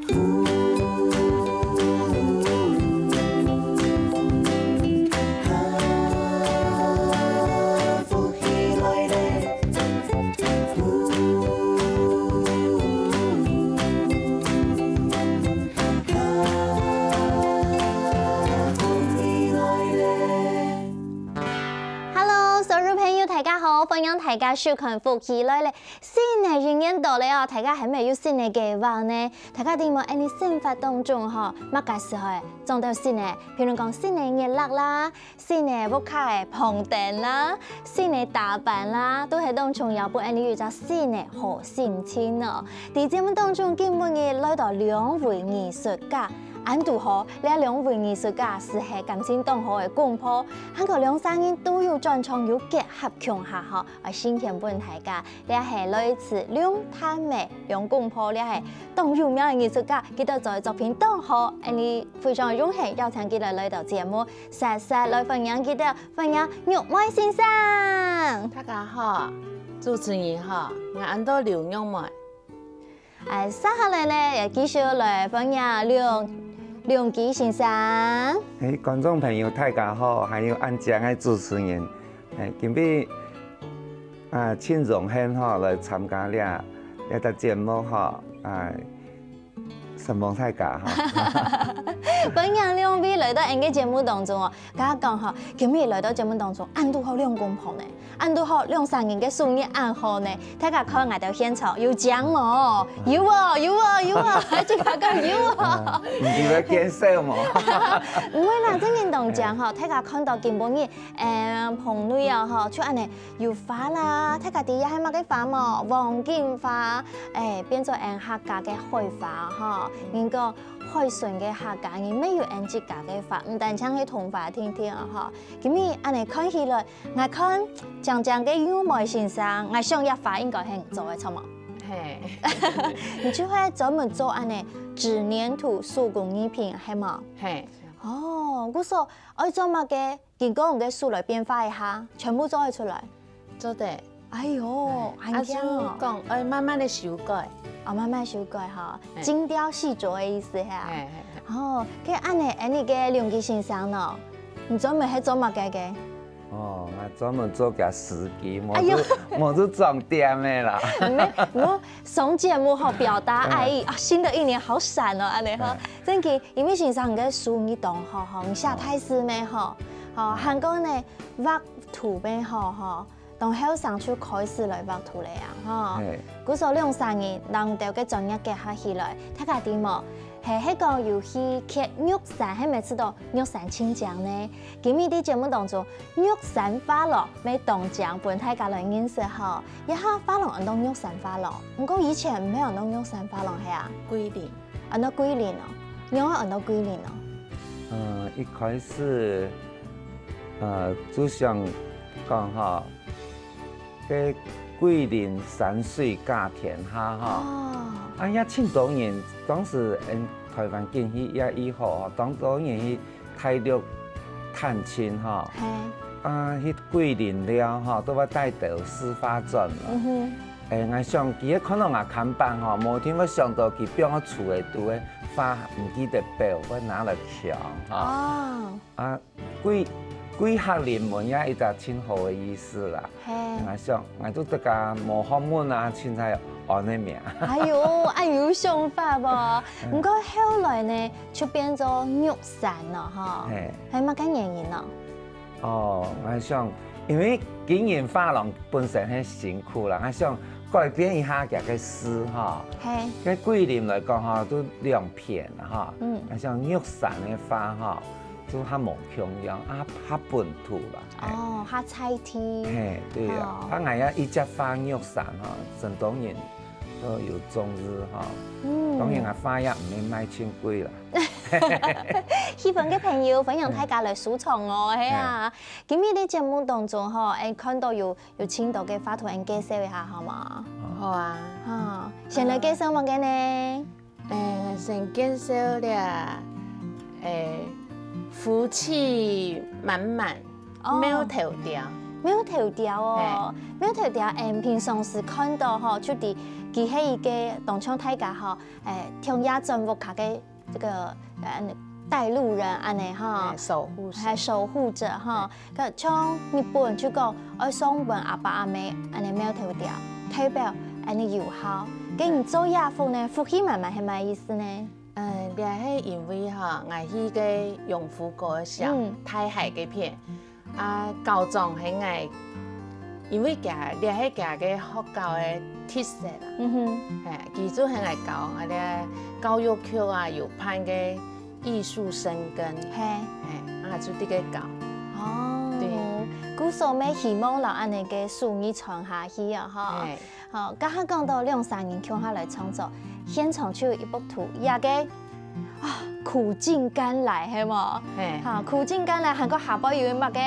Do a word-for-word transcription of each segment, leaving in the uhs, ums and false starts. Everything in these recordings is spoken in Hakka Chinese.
福氣來了。 Hello，所有朋友，大家好，歡迎大家收看《福氣來了》。新个一年到了哦，大家還沒有新个計劃呢？大家知無？恁呢生活當中吼，麼个時候會撞到新个？譬如講新个月曆啦，新个屋下个膨燈啦，新个打扮啦，都係當重要，分𠊎俚有一隻新个好心情哦。在節目當中，今晡日來到兩位藝術家，恁堵好，這兩位藝術家就係感情當好个公婆，還過兩儕人都有專長有結合共下吼，愛先獻分大家。這係來自龍潭个兩公婆，這係當有名个藝術家，佢兜做个作品當好，𠊎俚非常榮幸邀請佢兜來到節目，煞煞來歡迎佢兜，歡迎玉妹先生。大家好，主持人好，𠊎安到劉玉妹。 哎，接下來呢，也繼續來歡迎梁，梁基先生。哎，觀眾朋友，大家好，還有恁靚个主持人。哎，今晡日，啊，盡榮幸吼，來參加這，這个節目吼，啊，承蒙大家吼。歡迎兩位來到𠊎个節目當中哦。 同大家講吼，今晡日來到節目當中，恁堵好兩公婆呢，恁堵好兩儕人个手藝恁好呢。大家看𠊎兜現場有靚無？有哦，有哦，有哦，大家講有哦。啊，你以為見笑無？毋會啦，真个當靚吼，大家看到今晡日，誒，棚內啊吼，就恁呢有花啦，大家知這係麼个花無？黃金花，誒，變做𠊎客家个海花吼，人講 海脣个客家人乜有𠊎自家个花，毋單淨係桐花定定啊吼。今晡日恁呢看起來，𠊎看靚靚个玉妹先生，𠊎想這花應該係你做个，著無？係。你就係專門做恁呢紙黏土手工藝品，係無？係。哦，故所愛做麼个？ 經過你个手來變化一下，全部做得出來。做得。哎喲，哎，恁靚哦！啊，就講，愛慢慢仔修改。哦，慢慢修改吼，嘿。精雕細琢个意思係啊？嘿，嘿，嘿。哦，該恁呢，恁呢个梁基先生呢，你專門係做麼个个？哦，𠊎專門做厥司機，無就，哎喲。無就裝店个啦。你們，你們上節目吼，表達愛意，啊，新的一年好閃哦，恁呢吼。哎。真个，因為先生你个手藝當好吼，你寫大字乜好，吼，還過呢，畫圖乜好吼，當後生就開始來畫圖了啊，吼。嘿。故所兩儕人，兩兜个專業結合起來，大家知無？係，係講有去蹶玉山，係毋係知道玉山盡靚呢？今晡日在節目當中，玉山畫廊乜當靚，分大家來認識吼。這下畫廊安到玉山畫廊，毋過以前毋係安到玉山畫廊係啊？桂林。 安到桂林哦，仰會安到桂林哦？呃，一開始，呃，就想講吼，該桂林山水甲天下吼。哦。啊，也盡多人，當時，嗯，臺灣景氣也異好吼，當多人去大陸探親吼。嘿。啊，去桂林了吼，都會帶兜字畫轉來。嗯哼。 誒，𠊎想佢个看到𠊎看板吼，無一定會想到佢放个厝个肚个畫毋記得標，會拿來搶吼。哦。啊，桂，桂客臨門也一隻盡好个意思啦。嘿。𠊎想，𠊎就自家無學問啊，凊彩安个名。哎喲，恁有想法哦。嗯。毋過後來呢，就變做玉山了吼。嘿。係麼个原因呢？ 哦，𠊎想，因為經營畫廊本身係辛苦啦，𠊎想改變一下佢个字吼。嘿。該桂林來講吼，就兩片吼。嗯。𠊎想玉山个畫吼，就較無共樣，啊，較本土啦。嘿。哦，較在地。嘿，對啊。哦。啊，𠊎也一直畫玉山吼，真多人都有中意吼。嗯。當然啊，畫也毋係賣盡貴啦。 喜歡个朋友，歡迎大家來收藏哦，係啊。今日个節目當中吼，誒，看到有，有盡多个畫圖，𠊎介紹一下好無？好啊。哈，先來介紹麼个呢？誒，先介紹了，誒，福氣滿滿，哦。貓頭鳥。苗頭鳥哦，苗頭鳥，嗯，平常時看到吼，就知佢係一個當像大家吼，誒，聽也轉屋下个這個，呃，帶路人恁呢吼，誒，守護神。還守護者吼。該像日本就講，愛送分阿爸阿姆恁呢苗頭鳥，代表恁呢有孝。該你做這幅呢，福氣滿滿係麼个意思呢？嗯，這係因為吼，𠊎去个永福國小，嗯。大溪該片，啊，校長喊𠊎，因為佢這係佢个學校个特色啦，嗯哼。嘿，佢就喊𠊎教，啊，這教育局啊有辦个藝術深耕，嘿。嘿，啊，就在該教。哦，對。故所乜希望摎恁呢个手藝傳下去啊，吼。嘿。 好，頭下講到兩儕人共下來創作，現場就有一幅圖，這個，啊，苦盡甘來，係無？嘿。哈，苦盡甘來，還過下背有麼个？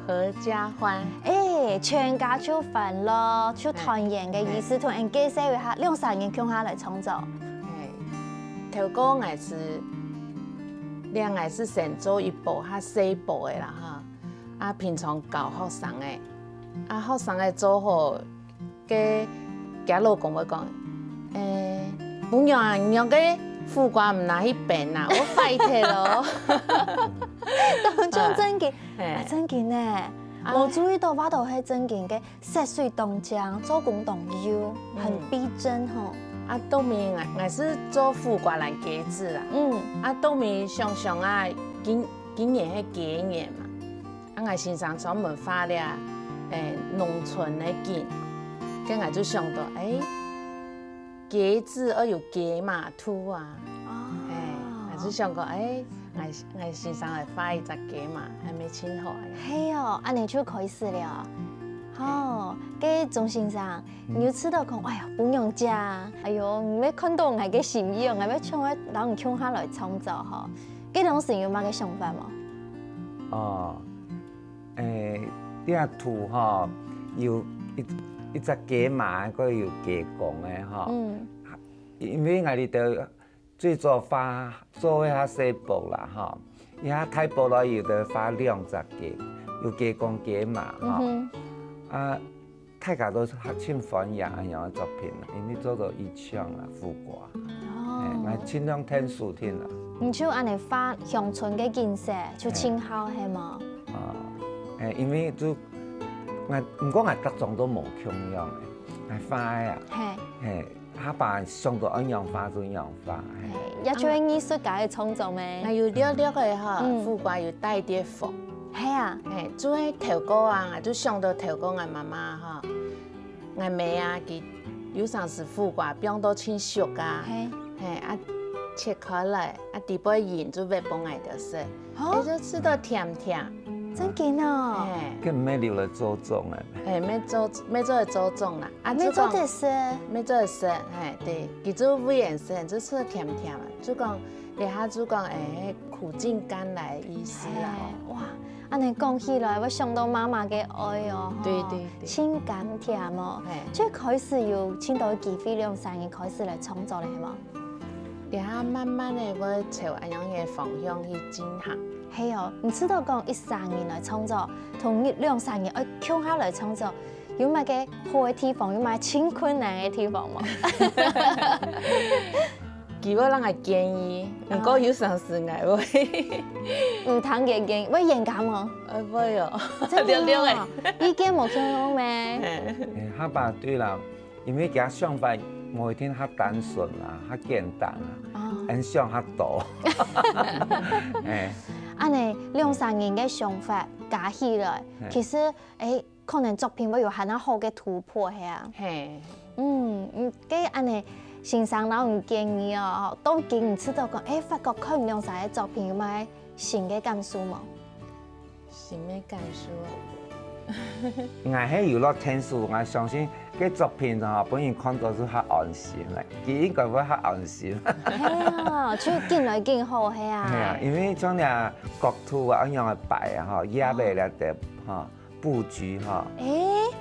合家歡。誒，全家就歡樂，就團圓个意思。嘿。同𠊎介紹一下，兩儕人共下來創作。嘿，頭過𠊎係，這𠊎係先做一部較細部个啦，哈。啊，平常教學生个，啊，學生个做好 該厥老公會講：「誒，餔娘啊，你个苦瓜毋拿去冰啊，會壞忒哦。」當像正經，嘿。啊，正經呢，啊。無注意到，畫到係正經个色水當靚，做工當幼，很逼真吼。嗯。啊，倒尾𠊎，𠊎係做苦瓜摎桔子啦。嗯。啊，倒尾想想啊，今，今年係雞年嘛。 啊，𠊎先生專門畫這，誒，農村个景，該𠊎就想到，誒，桔子愛有桔馬兔啊。哦。誒，𠊎就想講，誒，𠊎，𠊎先生來畫一隻桔馬，還蠻親和个。係哦，恁呢就開始了。哦，該鍾先生， 你有試著講，哎呀，餔娘姐啊，哎喲，你愛看到𠊎个心意哦，𠊎愛像愛摎你共下來創作吼。該當時有麼个想法無？哦，誒，這圖吼，有一，一隻雞嫲，還有雞公个吼。嗯。因為𠊎這兜 最早畫做个較細部啦吼，這下大部落有个畫兩隻雞，有雞公雞嫲吼。嗯哼。啊，大家都盡歡迎恁樣个作品啦，因為做到意象啦、苦瓜。哦。誒，𠊎盡量添手添啦。你就恁呢畫鄉村个景色，就盡好，嘿無？啊，誒，因為就，𠊎，毋過𠊎逐種都無共樣个，𠊎畫个啊。嘿。嘿， 下把想到恁樣畫就恁樣畫，嘿。嘿，也就係藝術家个創作咩？𠊎有略略个吼，嗯。苦瓜有帶點紅。係啊。嘿，就係頭過啊，就想到頭過𠊎媽媽吼，𠊎姆啊，佢有成時苦瓜放到盡熟啊，嘿。嘿，啊，切開來，啊，底背仁就會分𠊎兜食。 哦。會就食到甜甜。正經哦。嘿。該毋係留來做粽个。嘿，毋係做，毋係做來做粽啦。啊，毋係做得食。就講，毋係做得食，嘿，對，佢就為人食，就食到甜甜啊。就講，這下就講，誒，苦盡甘來个意思啊。嘿，哇，恁呢講起來，𠊎想到媽媽个愛哦，吼，對，對，對。盡甘甜哦。嘿。最開始有盡多機會，兩儕人開始來創作了，係無？ 這下慢慢个會朝恁樣个方向去進行。係哦，你試著講一儕人來創作，同你兩儕人愛共下來創作，有麼个好个地方，有麼个盡困難个地方無？佢會摎𠊎建議，毋過有成時𠊎會。毋聽佢建議，會冤家無？呃，會哦。真的哦？略略仔。意見無共樣咩？嘿。誒，下把對啦， 因為佢个想法無一定較單純啊，較簡單啊，哦。恁想較多。誒。恁呢，兩儕人个想法加起來，嘿。其實，誒，可能作品會有還較好个突破，係啊。嘿。嗯，嗯，該恁呢，先生摎你建議哦，到今你試著講，誒，發覺看你兩儕个作品有麼个新个感受無？ 新个感受啊。𠊎係有落添手，𠊎相信該作品吼，分人看著就較安心咧，佢應該會較安心。係啊，就緊來緊好，係啊。係啊，因為像這角度啊，恁樣个擺啊，吼，葉仔這兜，吼，佈局，吼。誒，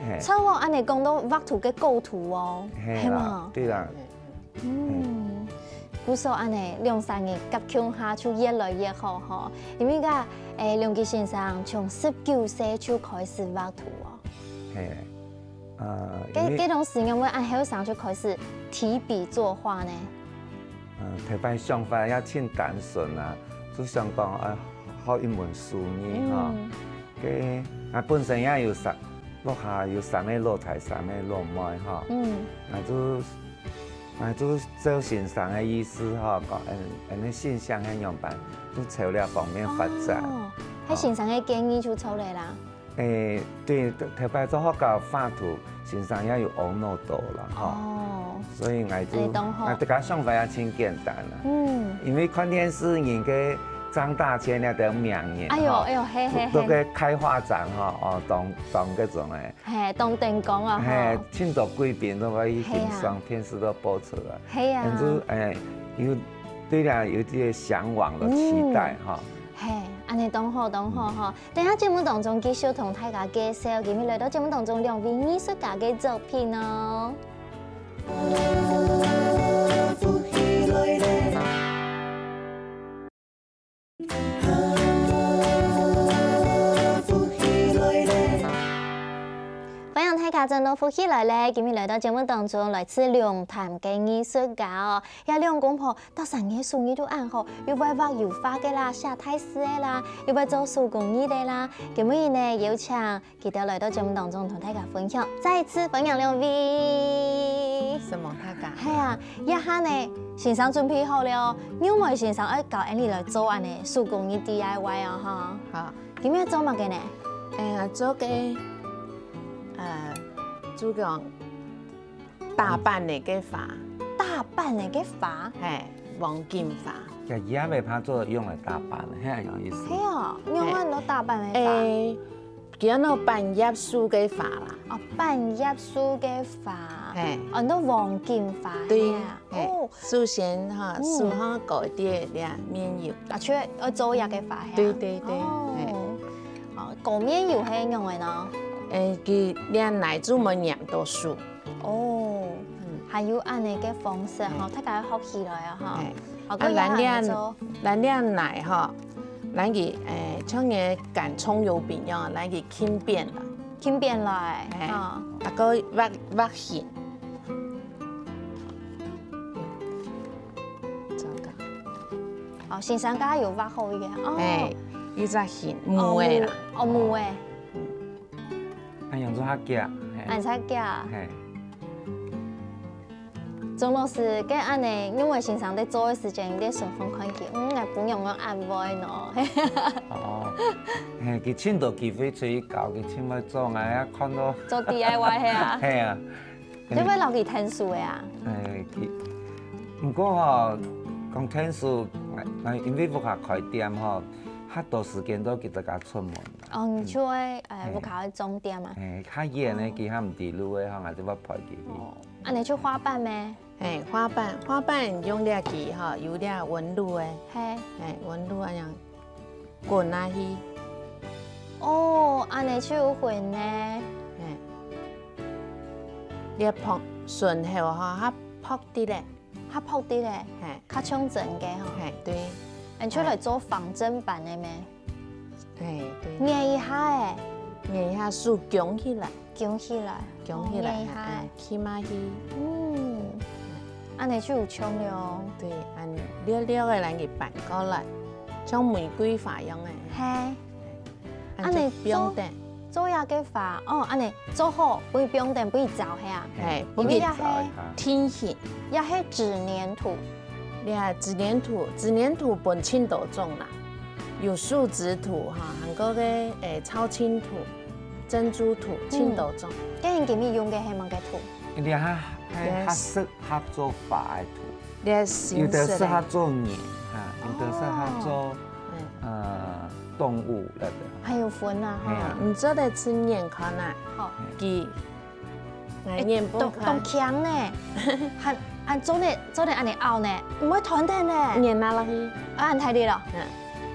嘿。像𠊎恁呢講到畫圖个構圖哦，係啦，係嘛？對啦。 嗯，故所恁呢，兩儕人合共下就越來越好吼。因為个，誒，梁吉先生從十九歲就開始畫圖哦。呃，因為該該當時仰會恁後生就開始提筆作畫呢？嗯，頭擺想法也盡單純啊，就想講，哎，學一門手藝哈。嗯。該，啊，本身也有三，屋下有三個老弟，三個老妹哈。嗯。啊，就，啊，就照先生个意思哈，講，嗯，恁呢先生係仰般，就朝這方面發展。哦，該先生个建議就著了啦。 誒，對，頭擺做學校畫圖，先生也有阿𧩣著啦，吼。哦。所以𠊎就，恁呢當好。𠊎自家想法也盡簡單啦。嗯。因為看電視，人个張大千那个名人，哎喲，吼，哎喲，嘿，嘿，嘿。都个開畫展，吼，哦，當，當該種誒。嘿，當燈光啊，吼。嘿，盡多貴賓都會去欣賞，嘿啊。電視都播出來。嘿啊。人就，誒，有，對啦，有這个嚮往个期待，嗯。吼。嘿，恁呢當好，當好，吼。 等下節目當中繼續同大家介紹，今日來到節目當中兩位藝術家个作品哦。歡迎大家轉到福氣來了，今日來到節目當中，來自龍潭个藝術家哦，這兩公婆 到生个手藝都恁好，又會畫油畫个啦，寫大字个啦，又會做手工藝个啦。今晡日呢，邀請佢兜來到節目當中同大家分享，再一次歡迎兩位。承蒙大家。係啊，這下呢，先生準備好了哦，玉梅先生愛教𠊎俚來做恁呢手工藝D I Y哦，哈。好。今日做麼个呢？哎呀，做个，呃，就講 打扮个个花。打扮个个花？嘿，黃金花。這葉仔怕做用來打扮，係恁樣意思。係哦，仰會恁多打扮个花？誒，佢安到半葉樹个花啦。哦，半葉樹个花。嘿。哦，恁多黃金花，對，係啊。嘿，哦，首先哈，嗯。手下搞一點這面油。啊，就愛做這个花，係啊。對，對，對，哦。嘿。哦，搞面油係仰个呢？誒，佢這泥就無黏到手。 哦，嗯。還有恁呢个方式吼，嗯。大家學起來啊吼。嘿。好，啊，過來恁呢做。咱這泥吼，咱佢，誒，像个乾蔥油餅樣，咱佢傾扁啦。傾扁來，嘿。啊。啊，過畫，畫形。糟糕。哦，先生剛剛有畫好一個，哦。嘿，一隻形，哦，模个啦。模，哦，模个。嗯。 恁樣做較遽，嘿。恁才遽。嘿。鍾老師，該恁呢，因為先生在做个時間，你在身邊看佢，嗯，𠊎餔娘恁會呢。哦，嘿，佢盡多機會出去搞，佢盡會做，𠊎也看到。做D I Y係啊？係啊。你會摎佢𢯭手个啊？誒，佢，毋過吼，講𢯭手，𠊎，𠊎因為屋下開店吼，較多時間都佢自家出門。 哦，你就會，呃，嘿。屋下个重點嘛。嘿，較遠个，哦。佢較毋知路个，吼，𠊎就會陪佢去。哦，恁呢就畫板咩？嘿，畫板，畫板用這支吼，有這紋路个。嘿。嘿，紋路恁樣滾下去。哦，恁呢就有痕呢。嘿。這薄，順後吼，較薄滴咧。 較薄滴咧，嘿。較像真个吼。嘿，對。恁就來做仿真版个咩？嘿，對。捏一下誒。捏一下，手弓起來。弓起來。弓起來，哦，捏一下誒。嘿，嗯，起碼去。嗯，恁呢就有像了哦。對，恁溜溜个，咱去扳過來，像玫瑰花樣誒。嘿。 恁呢做，恁呢放等。做這个花，哦，恁呢做好，分佢放等，分佢燥係啊？嘿，因為這係，分佢燥一下。定型。這係紙黏土。這紙黏土，紙黏土分盡多種啦，有樹脂土哈，還過个，誒，超輕土、珍珠土，盡多種。嗯。該你今日用个係麼个土？這下，這下適合做花个土。 這新式个。有的適合做人，哈，有的適合做，哦。嗯。呃，動物類的。還有分啊，哈。嘿啊。你做得試驗看啊。好。佢，來，欸，驗分看。當，當輕呢。還，還做得，做得恁呢拗呢，毋會斷忒呢。黏啊落去。啊，恁大力咯。嗯。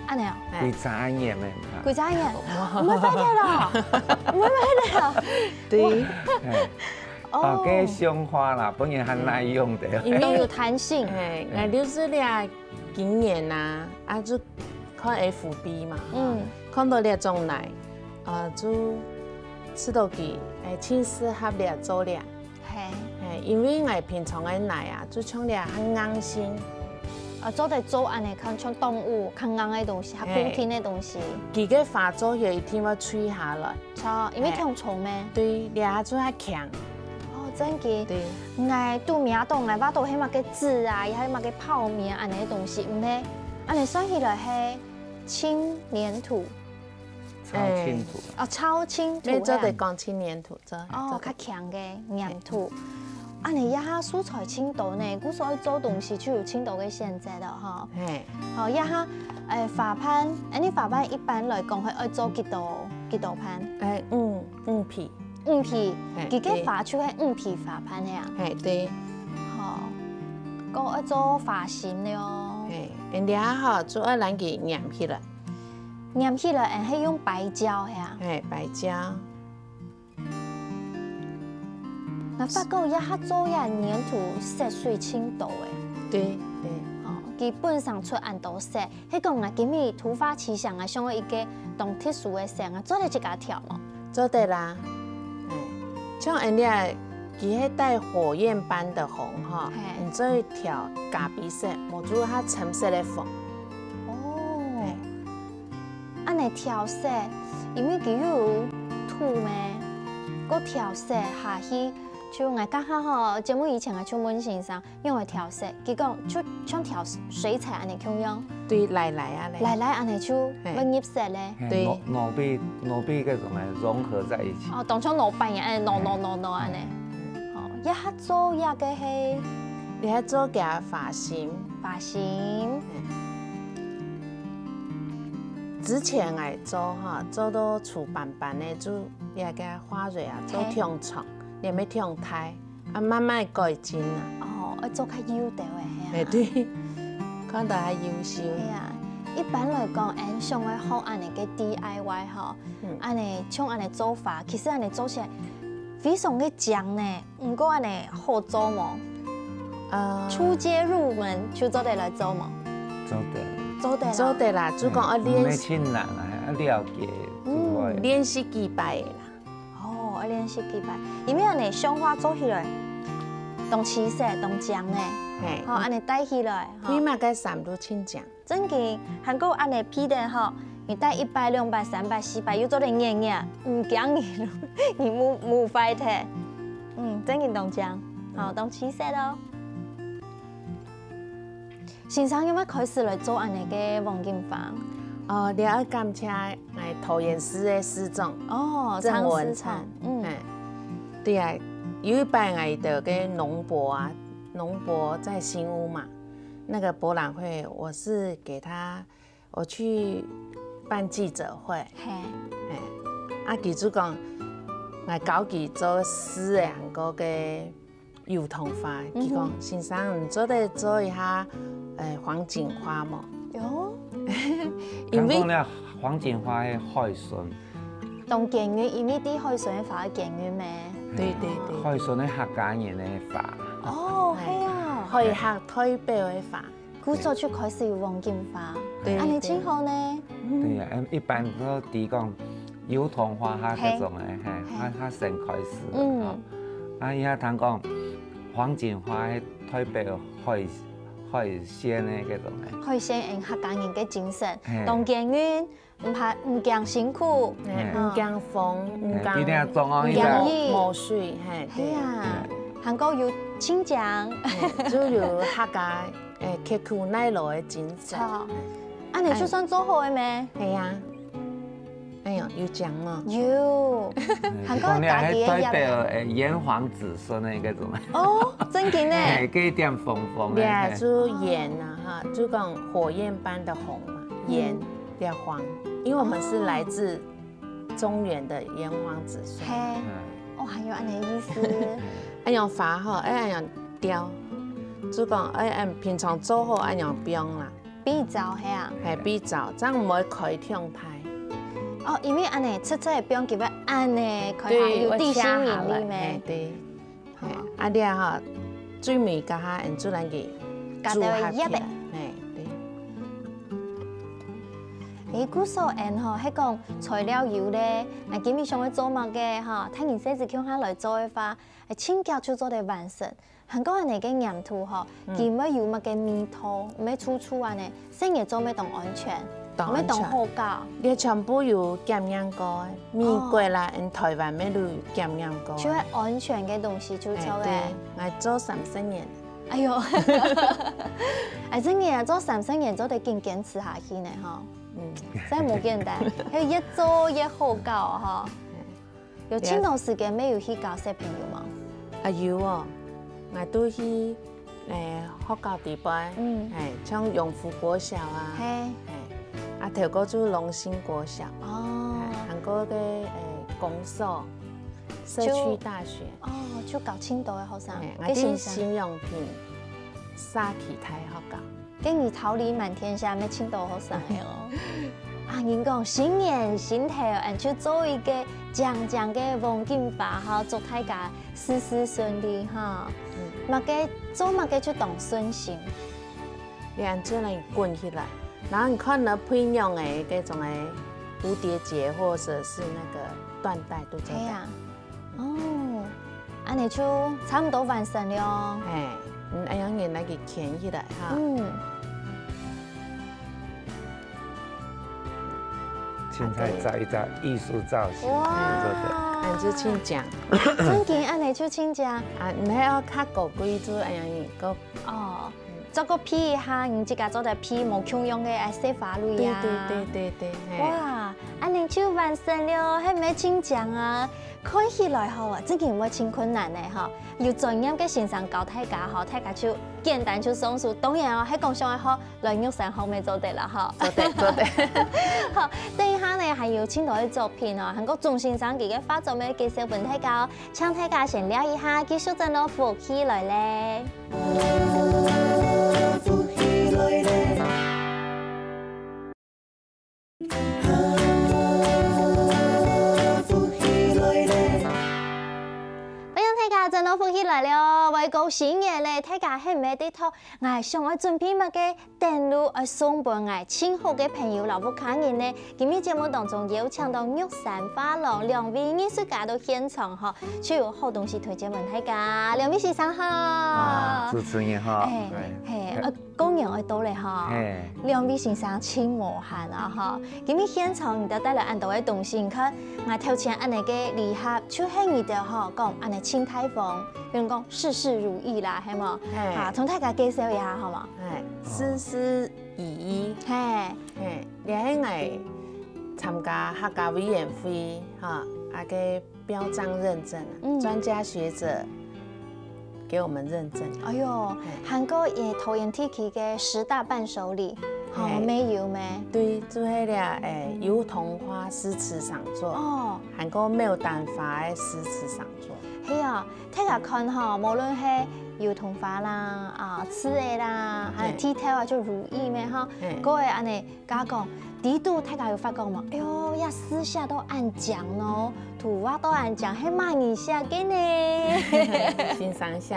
恁呢哦。欸。規隻恁黏个，哈。規隻恁黏，毋會壞忒咯，毋會壞忒咯。對。哇。嘿。 哦，哦。該鬆化啦，本來還耐用个。嗯。因為，當有彈性。嘿，嗯。𠊎就是這經驗啊，啊，就看F B嘛，嗯。看到這種泥，啊，就試著佢，欸，盡適合這做這。嘿。嘿，因為𠊎平常个泥啊，就像這較硬性。啊，做得做恁呢，看像動物，較硬个東西，較固定个東西。嘿。佢个花做起來一定會垂下來。著，因為嘿。忒重咩？對，這就較強。哦，真个。對。𠊎都摸到，𠊎挖到係麼个紙啊，也係麼个泡棉恁呢个東西，毋係，恁呢算起來係輕黏土。 超輕土。欸。哦，超輕土，你做得講輕黏土，做，哦，做得。較強个黏土。嘿。恁呢這下素材盡多呢，故所愛做東西就有盡多个選擇了吼。嘿。哦，這下，欸，花瓣，欸，你花瓣一般來講會愛做幾多，幾多瓣？欸，五，五皮。五皮，嘿，佢个花就係五皮花瓣个啊。嘿，對。好，過愛做花心了哦。嘿，人家吼，就愛摎佢黏起來。 黏起來，還係用白膠係啊？嘿，白膠。𠊎發覺這下做這黏土色水盡多欸。對，對。哦，佢本身出恁多色，係講𠊎今日突發奇想啊，想到一個當特殊个色啊，做得自家調無？ 做得啦。欸，像恁樣，佢係帶火焰般的紅吼，嘿。你做得調咖啡色，無就較深色个紅。哦。嘿。恁樣調色，因為佢又有土咩，過調色下去，就𠊎剛剛吼，節目以前𠊎就問先生， 用來調色，佢講就像調水彩恁樣共樣。對，泥泥啊咧。泥泥恁樣就會入色咧。嘿，對。腦，腦壁，腦壁該種呢，融合在一起。哦，當像腦板一樣，腦，腦，腦，腦恁樣。哦，這下做這個係，你還做佢花心。花心。之前𠊎做哈，做到粗斑斑个，就這個花蕊啊，做嘿。忒長，連袂忒大。 啊，慢慢改進啊。哦，愛做較幼條个，係啊。欸，對，看到較優秀。係啊，一般來講，𠊎想愛學恁樣个D I Y吼，嗯。恁樣像恁樣做法，其實恁樣做起來非常个靚呢。毋過恁樣好做無？啊。初階入門就做得來做無？做得。做得啦。做得啦，就講愛練習。毋係盡難啊，愛了解就會。嗯。練習幾擺啦。 哦，愛練習幾擺。因為恁樣想法做起來，當齊勢，當靚呢。嘿。吼，恁樣戴起來，吼。起碼該三度親講。正經，還過恁樣皮的吼，你戴一擺、兩擺、三擺、四擺，又做得捏捏，毋驚你，你無，無壞忒。嗯，正經當靚，吼，當齊勢哦。 先生，有無開始來做恁樣个黃金花？哦，這愛感謝𠊎桃園市个市長，哦，鄭文燦。鄭市長，嗯。哎，對啊，有一擺𠊎兜个農博啊，農博在新屋嘛，那個博覽會，我是給他，我去辦記者會，嘿。哎，啊，佢就講，𠊎教佢做四个人个 油桐花，佢講：「嗯哼。先生，你做得做一下，呃，黃金花無？」有。因為，聽講咧，黃金花係海蔘。當驚人，因為在海蔘个花會驚人咩？對，對，對。海蔘係客家人个花。哦，哎，係啊。海客代表个花。 故所就開始有黃金花，對，恁樣真好呢。對啊，嗯，一般都知講油桐花哈，嘿，這種个，嘿，嘿，哈，哈先開始，嗯，吼。啊，也聽講黃金花係代表海，海鮮个這種个。海鮮，嗯，客家人个精神，嘿，當堅韌， 毋怕，毋驚辛苦，嗯，嗯，毋驚風，毋驚，嘿，一定要種哦，毋驚雨，一定要，無水，嘿，對。係啊，還過有親情。嗯，就有客家，誒，刻苦耐勞个精神。著。恁樣就算做好个咩？係啊。哎喲，有講哦。有，嗯，還過家己个壓力。你講你還代表，誒，炎黃子孫个這種。哦，正經呢。嘿，加一點紅紅个，你啊，嘿。就炎啊，哈，就講火焰般的紅嘛，炎。嗯。 炎黃，因為我們是來自中原的炎黃子孫。嘿，嗯。哦，還有恁樣意思。恁樣花吼，愛恁樣雕，就講，哎，哎，平常做好恁樣放啦。比照，係啊。嘿，比照，這樣毋會開忒大。哦，因為恁樣，直直放，佢會恁樣開下，對，有地心引力咩？會斜下來，嘿，對。 嘿，啊，你啊吼，最尾該下，𠊎就摎佢夾到組合起來。葉仔。嘿，對。比如說，恁吼，係講材料有咧，啊，今日想愛做麼个吼，大人細子共下來做个話，盡遽就做得完成。還過恁樣个黏土吼，佢毋會有麼个味道，毋會臭臭恁樣，細人做乜當安全，毋會當好搞。你全部有檢驗過个，美國啦，嗯，台灣乜都有檢驗過个。就係安全个東西就做个。哎，對，𠊎做三十年。哎喲，哎，真个啊，做三十年做得緊堅持下去呢吼。嗯，真無簡單，係越做越好搞吼。 有盡多時間乜有去教小朋友無？啊，有哦，𠊎都去，誒，學校底背，嗯，誒，像永福國小啊，嘿，誒，啊，頭過就龍興國小，哦，誒，還過个，誒，公所，社區大學，哦，就教盡多个學生，誒，𠊎在新陽平社區大學教。 跟你桃李滿天下，乜盡多學生个哦。啊，人講新年新頭，恁就做一個靚靚个黃金花哈，祝大家事事順利哈。麼个做麼个就當順心。你恁樣來滾起來，然後你看呢，配樣个這種个蝴蝶結或者是那個緞帶都做得。係啊。 哦，恁樣就差毋多完成了。嘿，嗯，恁樣你來去牽起來哈。嗯。現在再一隻藝術造型，哇，做得。恁樣就盡靚。真个，恁樣就盡靚。啊，你還要較高貴，就恁樣个。哦，再過配一下，你自家做得配無共樣个，哎，細花蕊啊。對對對對對，嘿。哇，恁樣就完成了，係毋係盡靚啊？ 看起來吼，真个毋會盡困難个吼。有專業个先生教大家吼，大家就簡單就上手。當然哦，係講想愛學，來玉山學乜做得啦吼。做得，做得。好，等一下呢，還有盡多个作品哦，還過鍾先生佢个畫作乜介紹分大家哦，請大家先尞一下，繼續轉到福氣來了。 歡迎大家轉到福氣來了，會過新年了，大家係毋係知著𠊎想愛準備麼个等路愛送分𠊎盡好个朋友摎屋下人呢？今日節目當中邀請到玉山畫廊兩位藝術家到現場吼，就有好東西推薦分大家。兩位先生好。啊，主持人好。哎，哎，嘿，呃， 過年愛到了吼，嘿。兩位先生盡無閒啊吼。今日現場你兜帶來恁多个東西，你看，𠊎頭前恁樣个禮盒，就係你兜吼，講恁樣盡大方，比如講事事如意啦，係無？嘿。啊，同大家介紹一下好無？嘿，事事如意。嘿。嘿，這係𠊎參加客家委員會，哈，啊个 標章認證啊，嗯。專家學者給我們認證。哎喲，嘿。還過也桃園地區个十大伴手禮，吼，嘿。乜有咩？對，就係這，誒，油桐花詩詞賞作，哦。還過牡丹花个詩詞賞作。係啊，大家看吼，無論係油桐花啦，啊，刺仔啦，還有嘿。地條啊，就如意咩吼，嘿。各位恁樣 家講，底肚大家有發覺無？哎喲，這字寫到恁靚哦，圖畫到恁靚，係麼人寫个呢？先生寫。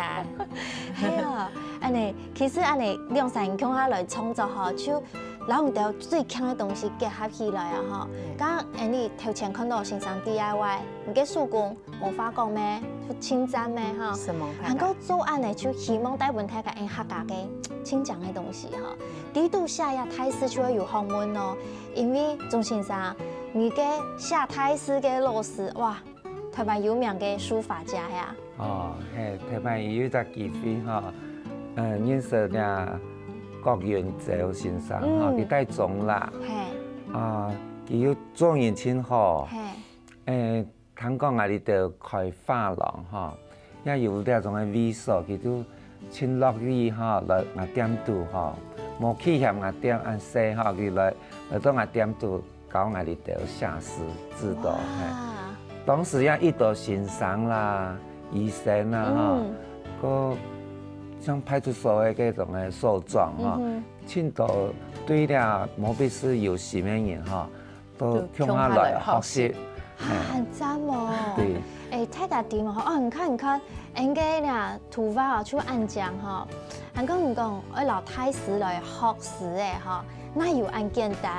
係啊，恁樣，其實恁樣兩儕共下來創作吼，就摎你兜最強个東西結合起來啊吼。嗯。剛剛你頭前看到先生D I Y，你个手工 無話講咩，就盡讚咩哈。什麼？還過做恁樣就希望帶分大家用客家个盡靚个東西哈。底肚寫這大字就會有學問哦，因為鍾先生，你个寫大字个老師，哇，台灣有名个書法家呀。哦，嘿，台灣有一隻機會哈，呃，認識這郭雲洲先生哈，嗯。佢戴宗啦，嘿。啊，佢又做人真好，嘿。誒， 聽講𠊎這兜開畫廊吼，也有這種个位所，佢就盡樂意吼，來𠊎店肚吼，無棄嫌𠊎店恁細吼，佢來，來到𠊎店肚教𠊎這兜寫詩、製作，哇。嘿。當時也遇到先生啦、醫生啦吼，嗯。過像派出所个這種个所長吼，嗯哼。盡多對這毛筆字有心个人吼， 都共下來學習。啊，很讚哦。對。誒，大家知無？哦，你看，你看，𠊎个這圖畫哦，就恁靚吼。還過你講，愛摎大字來學字誒吼。哪有恁簡單？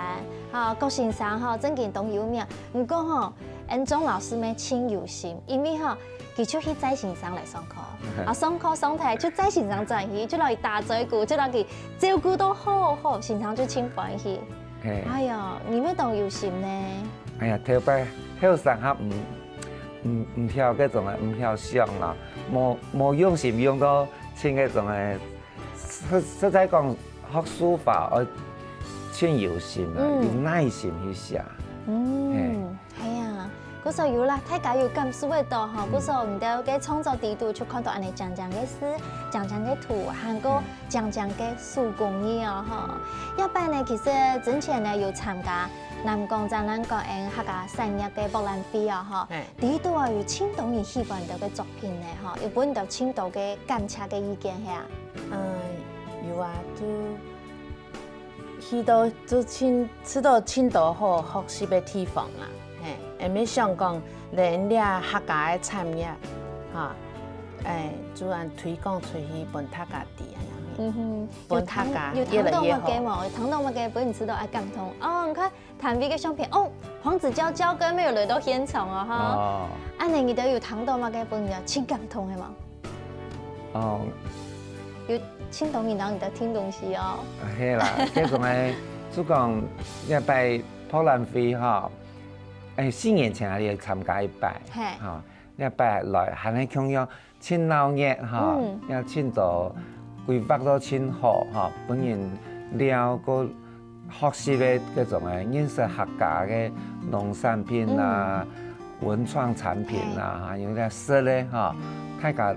哈，郭先生吼，正經當有名。毋過吼，恩鍾老師乜盡有心，因為吼，佢就去載先生來上課，啊，上課上忒就載先生轉去，就摎佢打嘴鼓，就摎佢照顧到好好，先生就盡歡喜。嘿。哎呀，你乜當有心呢。哎呀，頭擺後生還毋，毋，毋曉該種个，毋曉想啦，無，無用心用到盡該種个 實，實在講，學書法愛盡有心啊，嗯。有耐心去寫。嗯，係啊，故所有啦，大家有感受得到吼，嗯。故所你兜个創作底肚就看到恁呢靚靚个字、靚靚个圖，還過嗯。靚靚个手工藝哦吼。這擺呢，其實之前呢有參加南港展覽館个客家產業个博覽會哦吼。嘿。底肚啊有盡多人喜歡你兜个作品呢吼，有分你兜盡多个感謝个意見係啊？ 嗯，有啊，就去到就盡，試到盡多好學習个地方啊，嘿，也無想講連這客家个產業，哈，哎，就恁推廣出去分大家知恁樣，嗯哼，分大家越來越好。有聽到麼个無？有聽到麼个分你試到恁感動？哦，你看 攤位个相片，哦，黃子佼佼哥乜有來到現場哦，哈。哦。恁呢你兜有聽到麼个分你盡感動个無？哦。有盡多人摎你兜訂東西哦。啊，係啦，該種个，就講這擺博覽會吼，哎，四年前還有參加一擺，嘿。吼，這擺來還係共樣 盡鬧熱吼，嗯。也盡多規劃到盡好吼，分人了解學習个該種个認識客家个農產品啊、嗯。文創產品啊，嘿。還有該食个吼，大家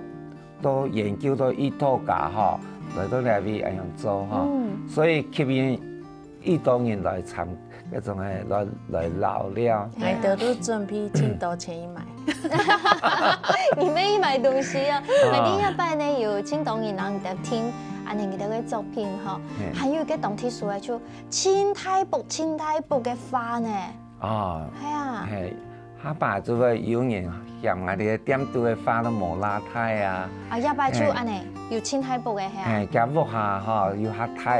都研究到一道家吼，來到這位恁樣做吼，嗯。所以吸引 一多人來參，該種个來，來尞了。哎，都，都準備盡多錢去買。你乜去買東西啊？哦。反正這擺呢，有盡多人摎你兜訂，恁呢你兜个作品吼，嘿。還有一個當特殊个，就盡大幅、盡大幅个畫呢。哦。係啊。嘿， 下擺就會有人嫌𠊎兜个店肚个畫都無罅大啊。啊，這擺就恁呢，嘿。有盡大幅个係啊？嘿，厥屋下吼，有較大，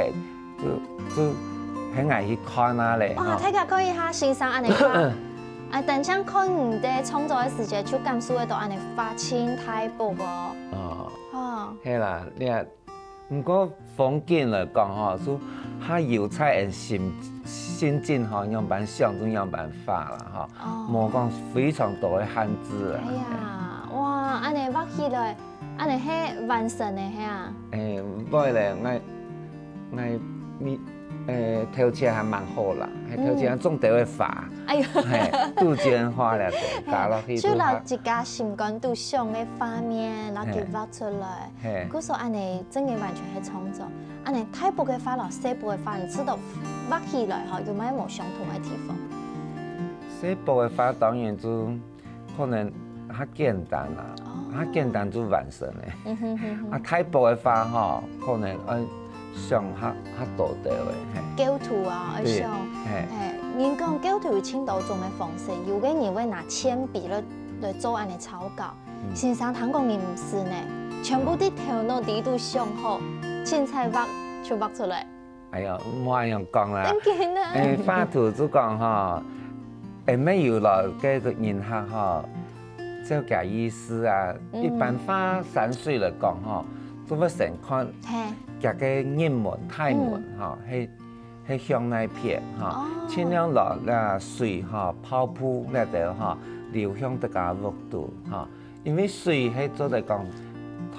就，就喊𠊎去看啊咧，哇，吼。大家看一下，先生恁呢畫。啊，單淨看你兜創作个時節，就感受得到恁呢畫盡大幅哦。哦。哦。係啦，你看 毋過風景來講吼，就較有在人心，心境吼，仰般想就仰般畫啦吼，哦。無講非常多个限制啊。哎呀，哇，恁呢畫起來，恁呢係完成个係啊？哎，毋會咧，𠊎，𠊎，你，哎，頭前還蠻好啦，係頭前還種兜个花，嗯。哎喲。嘿，杜鵑花咧，加落去就摎自家心肝肚想个畫面，摎佢畫出來。 嘿。故所恁呢，真个完全係創作。恁呢，大幅个畫摎細幅个畫，你試著畫起來吼，有無無相同个地方？細幅个畫當然就可能較簡單啦，哦。較簡單就完成咧。嗯哼哼哼。啊，大幅个畫吼，可能愛想較，較多兜个，嘿。構圖啊，愛想。對，嘿。嘿，人講構圖有盡多種个方式，有个人會拿鉛筆來，來做恁呢草稿， 嗯。先生聽講你毋使呢，全部在頭腦底肚想好，凊彩畫就畫出來。哎呀，莫恁樣講啦。真个啊。哎，畫圖就講吼，哎，乜有咯，該个人客吼，照佢意思啊，嗯。一般畫山水來講吼，就會先看嘿。佢个入門、大門嗯。吼，係 係向哪片吼，哦。盡量摎這水吼、泡泡這兜吼，流向自家屋肚吼，因為水係做得講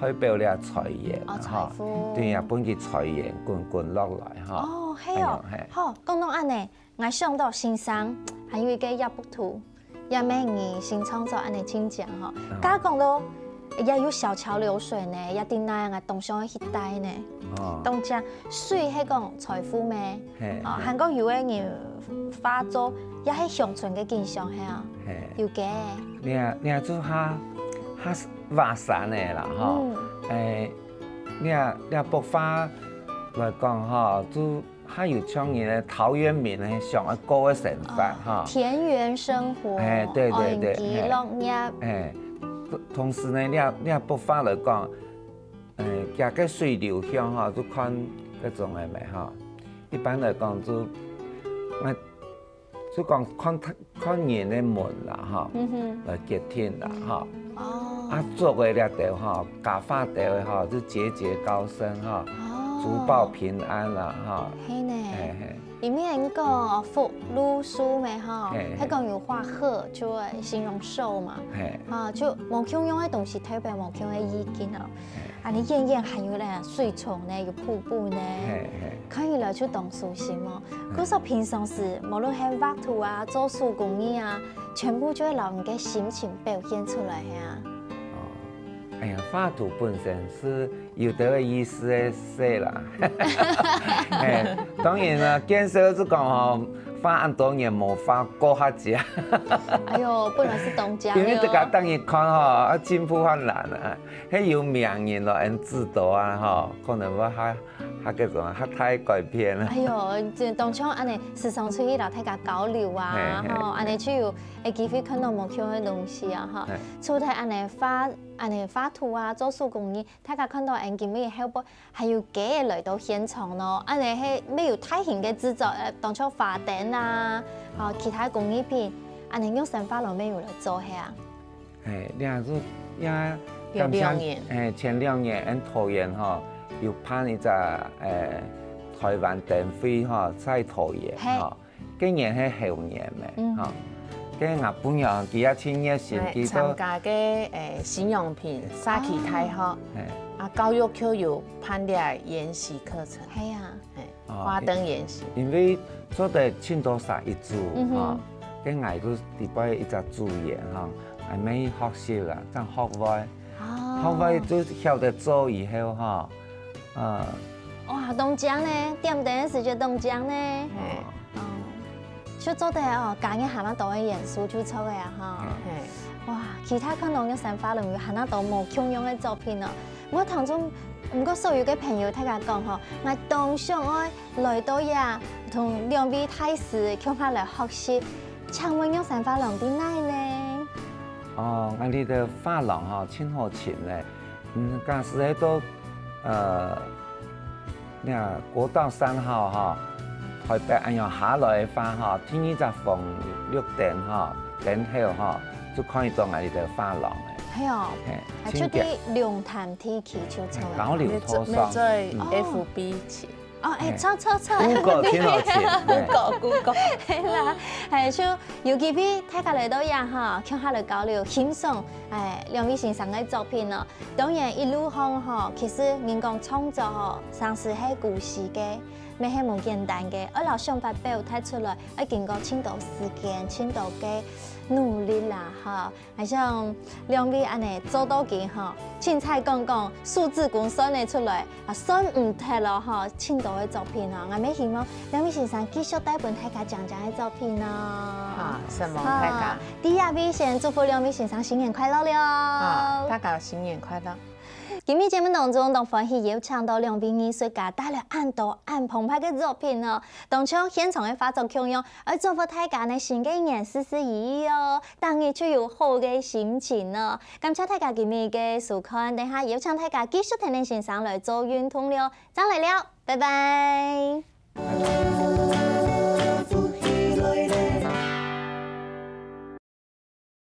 代表這財源哦，吼，財富。對啊，分佢財源滾滾落來吼。哦，係哦。哎喲，嘿。好，講到恁呢，𠊎想到先生還有一個這幅圖， 也乜你先創作恁呢盡靚吼。嗯。假講咯，也有小橋流水呢，也在哪啊，當想愛去戴呢。哦。當靚，水係講財富咩？嘿，哦，嘿。還過有个人畫作，也係鄉村个景象，係啊。嘿。有个。你啊，你啊，就較，較畫山个啦，吼。嗯。誒，你啊，你啊，幅畫來講吼，就 還有像人个陶淵明个想愛過个生活哦，哈。田園生活，哎，對，對，對，安居樂業。哎，同時呢，你也，你也不乏來講，哎，佢个水流向哈，就看該種个咩哈，一般來講就，啊，就講看，看人个門啦，吼，嗯哼。來決定啦，吼。哦。啊，著个這兜吼，假發兜个吼，就節節高升吼，哦。竹報平安啦，吼。係呢。嘿，嘿。裡面講福祿壽咩吼，嘿，嘿。佢講有畫鶴，就會形容壽嘛。嘿。啊，就無共樣个東西，代表無共樣个意境哦。嘿。 恁呢遠遠還有咧水沖呢，有瀑布呢，嘿，嘿。看起來就當舒心哦。嗯。故所平常時，無論係畫圖啊、做手工藝啊，全部就會摎你个心情表現出來啊。哦，哎呀，畫圖本身係有兜个意思个事啦。嘿，當然啦，見笑就講吼，畫恁多年無畫過客家。哎喲，本來係當靚个哦。因為這个等於看吼，啊，進步還難啊。 係有名人咯，恁指導啊，吼，可能會較，較該種較大改變啊。哎喲，就當像恁呢，時常出去摎大家交流啊，嘿，嘿。吼，恁呢就有，有機會看到無共个東西啊，吼。嘿。除忒恁呢畫，恁呢畫圖啊，做手工藝，大家看到𠊎今晡日後背還有雞仔來到現場咯，恁呢係乜有大型个製作，呃，當像花燈啊，吼，其他工藝品，恁呢玉山畫廊乜有來做係啊？ 嘿，這就也有感謝，兩年。嘿，前兩年，𠊎桃園吼，有辦一隻，誒，台灣燈會吼，在桃園，嘿。吼。該年係猴年咩，嗯。吼。該𠊎餔娘佢也盡熱心，來佢都參加个，誒，新陽平社區大學，哦。嘿。啊，教育局有辦理研習課程。係啊。嘿。 哦，花燈研習。因為做得盡多儕一組，嗯哼。吼，該𠊎就裡背一隻組員，吼，𠊎乜去學習啊，正學會。哦。學會就曉得做以後，吼，啊。哇，當靚呢，點燈个時節當靚呢。嘿。哦。就做得哦，加入還較多个元素就著个啊，吼。嘿。哇，其他看到玉山畫廊有還較多無共樣个作品哦。毋過當中，毋過所有个朋友大家講吼，𠊎當想愛 來到這，同兩位大師共下來學習。請問玉山畫廊在哪呢？哦，𠊎這兜畫廊吼，盡好尋咧。嗯，假使係到，呃，那國道三號吼，台北恁樣下來个話吼，第二隻紅綠燈吼，燈後吼，就看得到𠊎這兜畫廊咧。係哦，嘿，啊，就在龍潭地區就著个。交流拖手。你做，你做嗯。F B去。 哦，哎，嘿。著，著，著。Google盡好尋，嘿。Google，Google。係啦，哎，就有機會大家來到這吼，共下來交流、欣賞，哎，兩位先生个作品哦。當然，一路上吼，其實人講創作吼，常時係孤栖个，乜係無簡單个，愛摎想法表達出來，愛經過盡多時間、盡多个努力啦，吼。 還像兩位恁呢做到今吼，凊彩講講，手指公算得出來，啊，算毋忒咯吼，盡多个作品哦。𠊎乜希望兩位先生繼續帶分大家靚靚个作品哦。好，承蒙大家。好，第一位先祝福兩位先生新年快樂了。好，大家新年快樂。今晡日節目當中，當歡喜邀請到兩位藝術家帶來恁多恁澎湃个作品哦。當像現場个畫作共樣，愛祝福大家呢新个一年事事如意哦。 逐日就有好个心情哦。感謝大家今晡日个收看，等下邀請大家繼續跈等先生來做運動了。正來尞，拜拜。